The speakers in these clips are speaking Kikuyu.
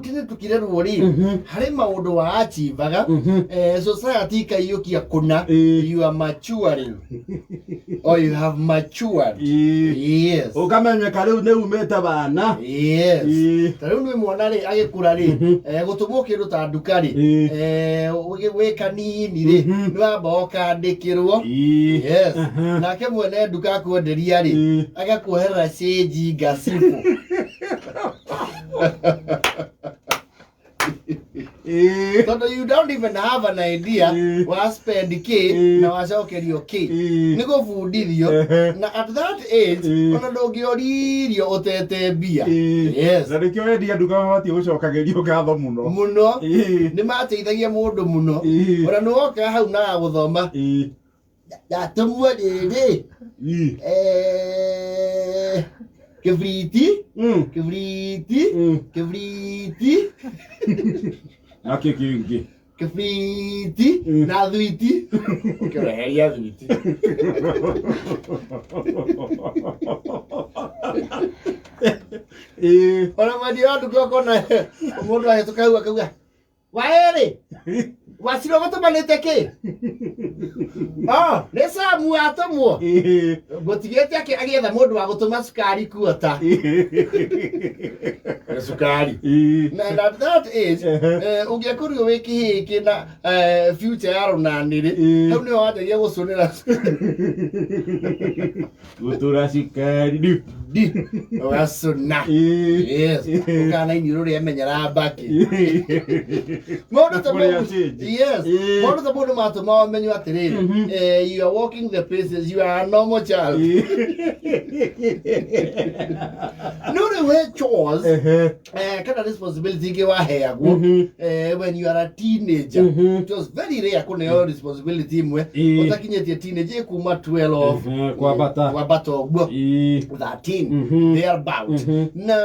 Tene tukirerwo rĩ, harĩ maũndũ wa achievaga, society ikaiyũkia kũna, you are maturing or you have matured. Yes. Ũkamenyeka rĩu nĩ umĩte bana. Yes. Ta rĩu nĩ mwana rĩ agĩkũra rĩ, gũtũmwo kĩndũ ta nduka rĩ, wĩ kanini rĩ, nĩ wamba ũkandĩkĩrwo. Yes. Nake mwene nduka akwenderia rĩ, agakuoherera cĩnji ngacibũ. Tondũ you don't even have an idea wa spend kĩ na wacokerio kĩ. Nĩ gũbundithio. Na at that age, ona ndũngĩoririo ũtete mbia. Yes. Na nĩkĩo endia nduka mabatiĩ gũcokagĩrio ngatho mũno. Mũno. Nĩ mateithagia mũndũ mũno. Ona nĩ woka hau na gũthoma. Ndatũmwo rĩrĩ. Kĩbiriti. Kĩbiriti. Kĩbiriti. Na kĩ kĩngĩ? Kĩbiriti na thwiti. Ũkĩreheria thwiti. Ona mwendia wa nduka ũkona mũndũ ahĩtũka hau akauga, waerĩ wacirwo gũtũmanĩte kĩ? Oh, nĩ Samu watũmwo. Ngũtigĩte agĩetha mũndũ wa gũtũma cukari kuota. Cukari. Na and at that age, ũngĩakorirwo wĩ kĩhĩĩ kĩna future ya rũnanĩrĩ, hau nĩho wanjagia gũcũnĩra. Gũtũra cukari ndi. Ndi ũgacũna. Yes. Ũkana iniũrũ rĩamenyera mbakĩ. Maũndũ ta Kũrĩa mau. change. Yes. Maũndũ ta mau nĩ matũmaga ũmenywo atĩrĩrĩ, you are walking the paces, you are a normal child. No rĩu he chores, kana responsibility ingĩ waheagwo when you are a teenager. It was very rare kũneo responsibility imwe ũtakinyĩtie teenage, ĩ kuma 12 Kwambata. Kwambata ũguo, 13, thereabout. Na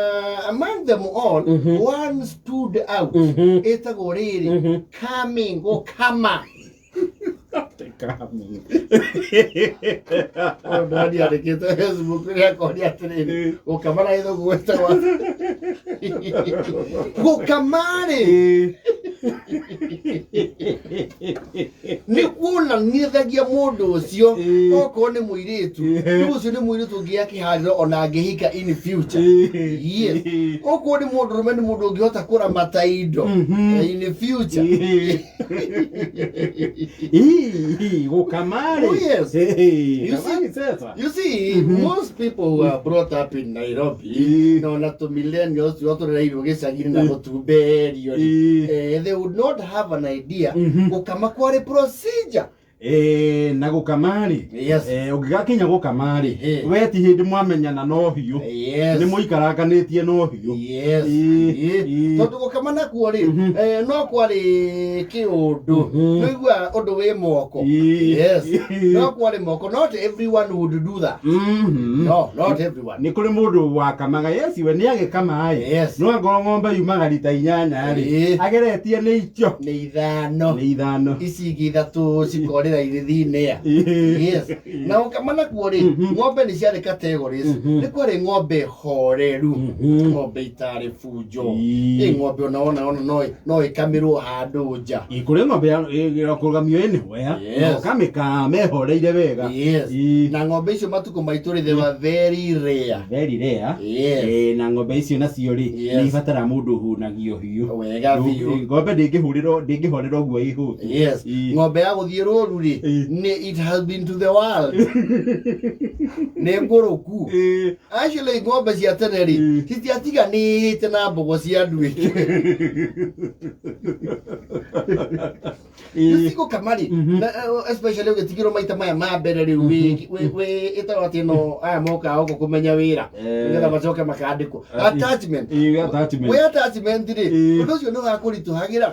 among them all, one stood out, ĩtagwo rĩrĩ coming, gũkama. Coming. Ũndũ andĩkĩte Facebook rĩakoria atĩrĩrĩ, gũkama na gĩthũngũ gwĩtagwo gũkama-rĩ, nĩ kuonanithagia mũndũ ũcio, okorwo nĩ mũirĩtu, rĩu ũcio nĩ mũirĩtu ũngĩgĩa kĩharĩro ona angĩhika in future. Yes. Okorwo nĩ mũndũrũme, nĩ mũndũ ũngĩhota kũramata indo in future. Gũkama-rĩ. Oh, yes. You see- sasa. You see, most people who are brought up in Nairobi, no na to millennials tuo tũrereirwo gĩcagi-inĩ na gũtumberio rĩ, they would not have an idea gũkama kwarĩ procedure. Na gũkama-rĩ, ũngĩgakinya gũkama-rĩ, we ti hĩndĩ mwamenyana no hiũ, nĩ mũikaranganĩtie no hiũ. Tondũ gũkama nakuo rĩ, no kwarĩ kĩũndũ nĩigua ũndũ wĩ moko. Yes. No kwarĩ moko, not everyone would do that. No, not everyone. Nĩ kũrĩ mũndũ wakamaga, yes, we nĩ agĩkama ĩ, no angorwo ng'ombe yumaga rita 8 rĩ, ageretie nĩ icio nĩ 5. Nĩ 5. Ici ingĩ 3 cikorĩra irĩthinĩa. Yes. Na gũkama nakuo rĩ, ng'ombe nĩ ciarĩ categories. Nĩ kwarĩ ng'ombe horeru, ng'ombe itarĩ bunjo, ĩ ng'ombe ona wona ona no ĩkamĩrwo handũ nja. Ĩ, kũrĩ ng'ombe kũrũgamio anywhere, na ũkamĩkama ĩhoreire wega. Na ng'ombe icio matukũ maitũ rĩ, they were very rare. Very rare. Ĩ, na ng'ombe icio nacio rĩ, nĩ ibataraga mũndũ ũhũnagio hiũ. Wega biũ. Ng'ombe ndĩngĩhũrĩrwo, ndĩngĩhorera ũguo ĩhũtu. Ng'ombe ya gũthiĩ rũru rĩ, nĩ it has been to the world, nĩ ngũrũku. Actually, ng'ombe cia tene rĩ, citiatiganĩte na mbogo cia nduĩke. Cigũkama rĩ, na, especially ũgĩtigĩrwo maita maya ma mbere rĩu wĩ ĩtagwo atĩ no aya mokaga gũkũ kũmenya wĩra nĩgetha macoke makandĩkwo, attachment. Attachment. Wĩ attachment rĩ, ũndũ ũcio nĩ wakũritũhagĩra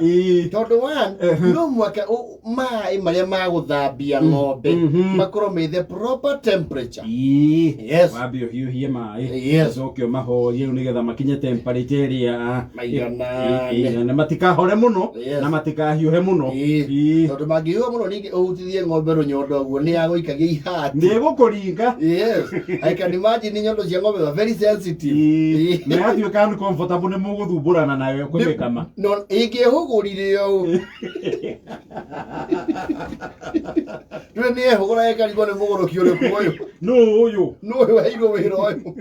tondũ one, no mwaka maĩ marĩa ma gũthambia ng'ombe makorwo me the proper temperature. Yes. Wambe ũhiũhie maĩ. Yes. Ũcoke ũmahorie rĩu nĩgetha makinye temperature ĩrĩa Maiganane. Ĩĩ, na matikahore mũno Yes. na matikahiũhe mũno. Tondũ mangĩhiũha mũno ningĩ ũhutithie ng'ombe rũnyondo ũguo nĩ yagũikagia ihati. Nĩ ĩgũkũringa. Yes, I can imagine nyondo cia ng'ombe are very sensitive. Na yatuĩka uncomfortable nĩ mũgũthumbũrana nayo kũmĩkama. No ĩngĩhũgũrire ũũ ndũĩ nĩ ehũgũra ĩkarigwo nĩ mũgũrũki ũrĩkũ ũyũ. Nũ ũyũ? Nũ ũyũ heirwo wĩra ũyũ?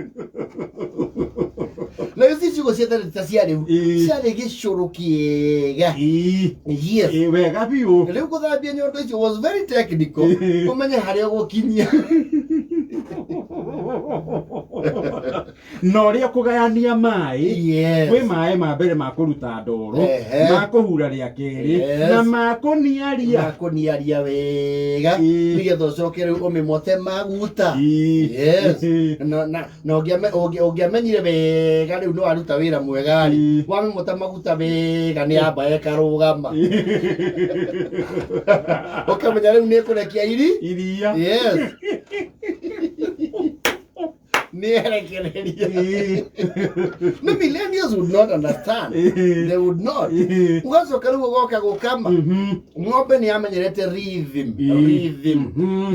Na ici ciugo cia tene ta cia rĩu ciarĩ gĩcũrũ kĩega. Yes. Wega biũ. Rĩu gũthambia nyondo icio was very technical. Ũmenye harĩa ũgũkinyia. Na ũrĩa kũgayania maĩ. Yes. Kwĩ maĩ ma mbere ma kũruta ndoro, ma kũhura rĩa kerĩ, na ma kũniaria. Ma kũniaria wega nĩgetha ũcoke rĩu ũmĩmote maguta. Yes. Na ũngĩamenyire wega rĩu nĩ waruta wĩra mwega rĩ, wamĩmota maguta wega nĩ yamba ĩkarũgama. Ũkamenya rĩu nĩ ĩkũrekia iri iria. Yes. Nĩ erekereria. No millennials would not understand. They would not. Ũgacoka rĩu ũgoka gũkama. Ng'ombe nĩ yamenyerete rhythm. Rhythm.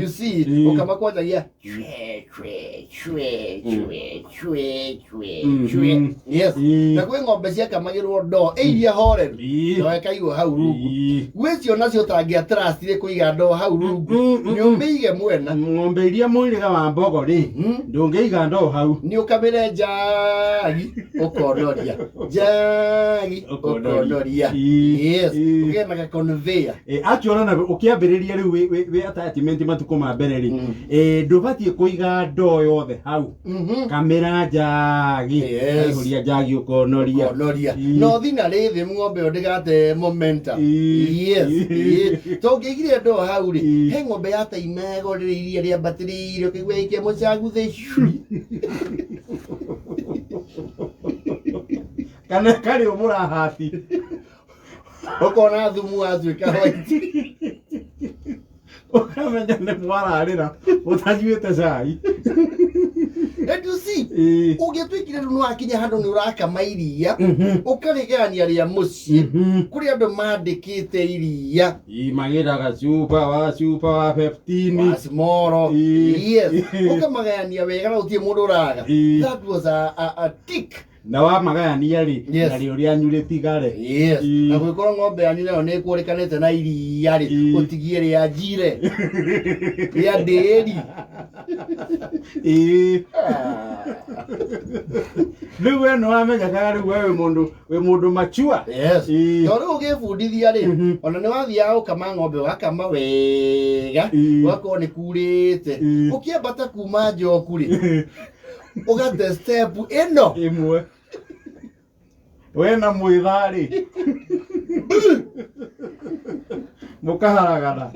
You see, ũkama kwanjagia chwe chwe chwe chwe chwe chwe chwe. Yes. Na kwĩ ng'ombe ciakamagĩrwo ndoo ĩ iria horeru. Ndoo ĩkaigwo hau rungu. Gwĩ cio nacio ũtangĩatrustire kũiga ndoo hau rungu. Nĩ ũmĩige mwena. Ng'ombe iria mũhĩrĩga wa mbogo rĩ, ndũngĩiga ndoo hau. Nĩ ũkamĩre njagi ũkonoria. Njagi ũkonoria. Yes. Ũkĩgĩa na ga-conveyor. Actually ona ũkĩambĩrĩria rĩu wĩ attachment matukũ ma mbere rĩ, ndũbatiĩ kũiga ndoo yothe hau. Kamĩra njagi. Kaihũria njagi ũkonoria. Ũkonoria. No thina rĩthĩ ng'ombe ĩyo ndĩgate momentum. Yes. To ũngĩigire ndoo hau rĩ, he ng'ombe yataimaga rĩrĩa iria rĩambatĩrĩire ũkaigua yaikia mũcagu thĩ cui. Kana karĩ ũmũrahati. Ũkona thumu watuĩka white. Ũkamenya nĩ mwararĩra ũtanyuĩte cai. And you see, ũngĩatuĩkire rĩu nĩwakinya handũ nĩ ũrakama iria, ũkarĩgayania rĩa mũciĩ, kũrĩ andũ mandĩkĩte iria. Magĩraga cuba wa cuba wa 15. Wa small. Yes. Ũkamagayania wega na gũtirĩ mũndũ ũraga. That was a tick. Na wamagayania rĩ, narĩo rĩanyu rĩtigare. Yes. Na gũgĩkorwo ng'ombe yanyu nayo nĩ ĩkũrĩkanĩte na iria rĩ, ũtigie rĩa njire, rĩa ndĩri. Rĩu we nĩ wamenyekaga rĩu we wĩ mũndũ machua. Yes. Tondũ rĩu ũgĩbundithia rĩ, ona nĩ wathiaga gũkama ng'ombe ũgakama wega, ũgakorwo nĩ kurĩte. Ũkĩambata kuma njoku rĩ, ũgate step ĩno ĩmwe we na mwĩtharĩ mũkaharagana.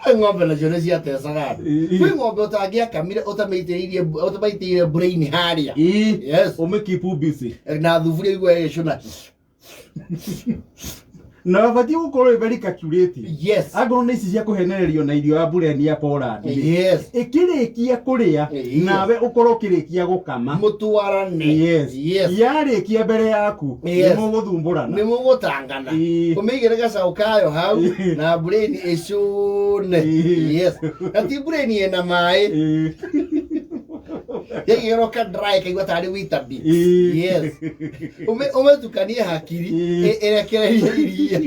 Kwĩ ng'ombe nacio nĩ ciatecaga andũ. Kwĩ ng'ombe ũtangĩakamire ũtamĩitĩrĩirie ũtamaitĩrĩire brain harĩa. Yes. Ũmĩ keep busy. Na thuburia igua ĩgĩcũna. Na wabatiĩ gũkorwo wĩ very calculative. Yes. Angorwo nĩ ici cia kũhenererio na irio ya mbureni ya Poland rĩ, Yes. ĩkĩrĩkia kũrĩa, nawe ũkorwo ũkĩrĩkia gũkama. Mũtwarane. Yes. Yes. Yarĩkia mbere yaku, nĩ Yes. mũgũthumbũrana. Nĩ mũgũtangana. Ũmĩigĩre gacaũ kayo hau na mbureni ĩcũne. Yes. Na ti mbureni ĩna maĩ. Yaigĩrwo ka dry kaigua tarĩ Weetabix. Yes. Ũmĩtukanie hakiri ĩrekererie iria.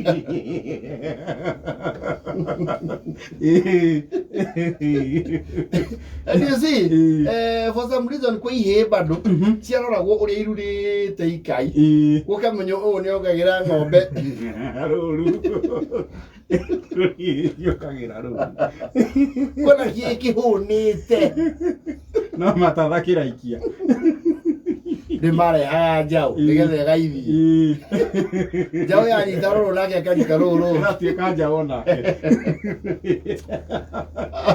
And you see, for some reason kwĩ ihĩĩ bado ciaroragwo ũrĩa irurĩte ikai. Gũkamenywo ũũ nĩ ongagĩra ng'ombe. Rũru. Yũkagĩra rũru. Kwĩna kĩĩ kĩhũnĩte. No matathakĩra ikia. Nĩ marehaga njaũ nĩgetha ĩgaithie. Njaũ yanyita rũrũ nake akanyita rũrũ rũngĩ. Ĩgatuĩka njaũ onake.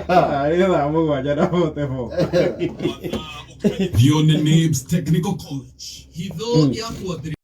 Arĩ thaa 7 na 44. Thione Nibs Technical College. Hitho ya kuathiri